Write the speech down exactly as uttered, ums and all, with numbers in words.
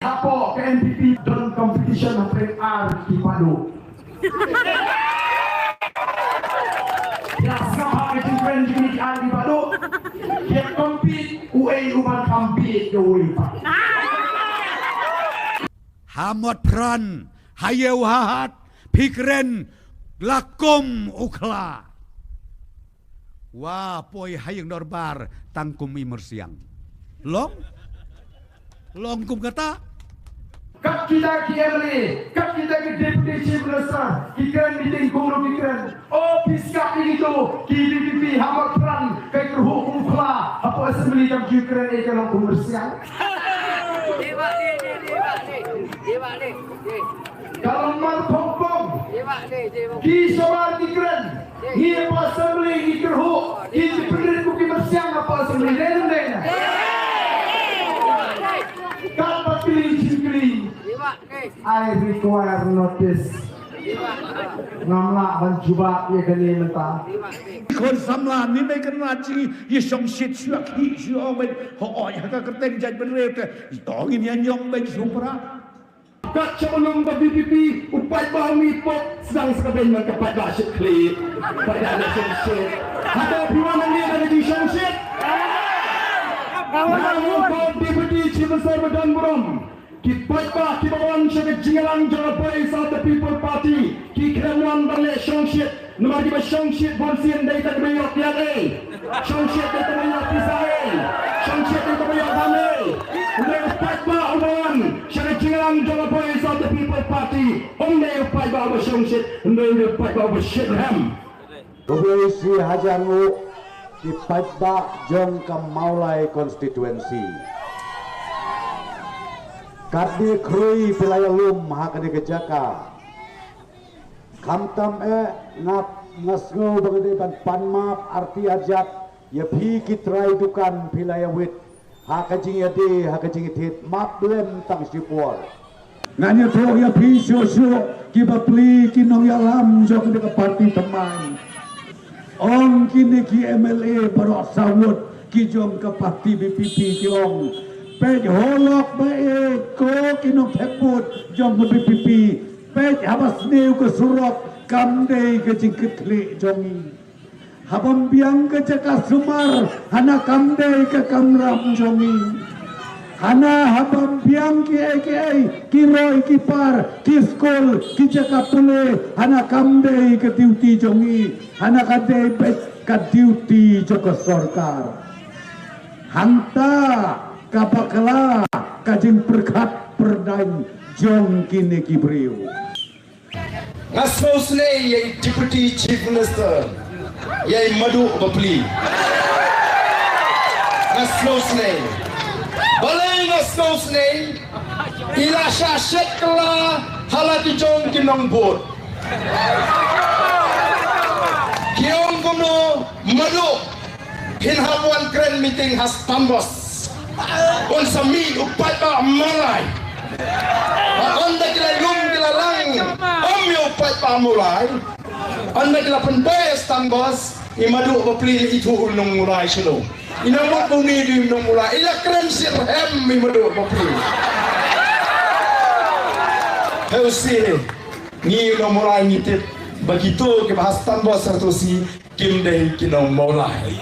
Hapoh ka N P P don competition hapdeng ar ki paduh. Ïa sngap ha ka jingkren jong ki ar ki paduh. Ki compete uei uban kham bieit da uei pat. Ha Motphran, ha Ïewhahat, phi kren la kum u khla. Wa poi ha ïing dorbar tang kum i myrsiang. Long? Long kum kata? Kat kita ki M L A, kat kita ki Deputy Chief Minister, ki kren meeting kum ruh ki kren. O phi sngap ïa kito ki V P P ha Motphran, ka kyrhuh kum u khla, hapoh assembly kam ju kren, eh, ka long kum myrsiang. Ka long mar pong pong. Ki shamar ki kren. Ngi hapoh assembly ngi kyrhuh. Ngi pynrit kum ki myrsiang hapoh assembly. Dei ne em dei? Kat ba kylli jingkylli. I require notice. Ngam lah ban jubab ïa kane mynta. Khun samla, ngi mei kynrad jong ngi ïa shongshit shuwa khih shuwa ong beit. Hooid, ha ka kyrteng jaitbynriew te to ngin ïa ñiong beit shu pra. Kat shaba long ba V P P, u paidbah u mih pop, sdang sa ka beiñ ban ka paidbah shit khlieh. Paidbah leh shongshit. Hato phi wan hangne da ka jingshongshit? Nga ong ko Deputy Chief Minister ba don burom. Ki paidbah kiba wan sha ka jingïalang jong ka Voice of the People Party, ki khlem wan ban leh shongshit. Namar kiba shongshit bunsien dei tang kiba ïoh ïa ei. Shongshit dei tang kiba ïoh pisa ei. Shongshit dei tang kiba ïoh dam ei. Hynrei u paidbah uba wan sha ka jingïalang jong ka Voice of the People Party, um dei u paidbah uba shongshit, hynrei u dei u paidbah uba shit hem. Khublei shihajar nguh ki paidbah jong ka Mawlai constituency. Katne khrui phi la ïalum ha kane ka jaka. Khamtam eh nga, nga sngew ba nga dei ban pan map arti arjat ïa phi ki trai dukan phi la ïawit ha ka jingïadei ha ka jingïathied map lem tang shipor. Ngan ïathuh ïa phi shuh shuh ki bapli ki nongïalam jong kane ka party thymmai. Ong kine ki M L A baroh saw ngut ki jong ka party V P P ki ong, peit halok ba eh ko ki nongthep vote jong ka V P P. Peit haba sniew ka surok kam dei ka jingkitkhlieh jong ngi. Haba biang ka jaka sumar hana kam dei ka kamram jong ngi. Hana haba biang ki ei ki ei ki roi ki par ki skul ki jaka pule hana kam dei ka duty jong ngi. Hana ka dei beit ka duty jong ka sorkar. Hangta ka bakla ka jingpyrkhat pyrdaiñ jong kine ki briew. Nga sngewsynei ïa i Deputy Chief Minister, ïa i Madu Bapli. Nga sngewsynei. Balei nga sngewsynei? I la shah shet kylla ha la ki jong ki nongbud. Ki ong kumno, Madu, phin hap wan kren meeting ha Stanbos. Un sa mih u paidbah Mawlai. Ynda ki la lum ki la lang, ym ïa u paidbah Mawlai. Ynda ki la pynbeit Stanbos, i Madu Bapli la ithuh u nong Mawlai shuh. I nang mut ba une dei u nong Mawlai. I la kren shitrhem i Madu Bapli. Heusi, ngi u nong Mawlai ngi tip ba kito kiba ha Stanbos ha Tausi kim dei ki nong Mawlai.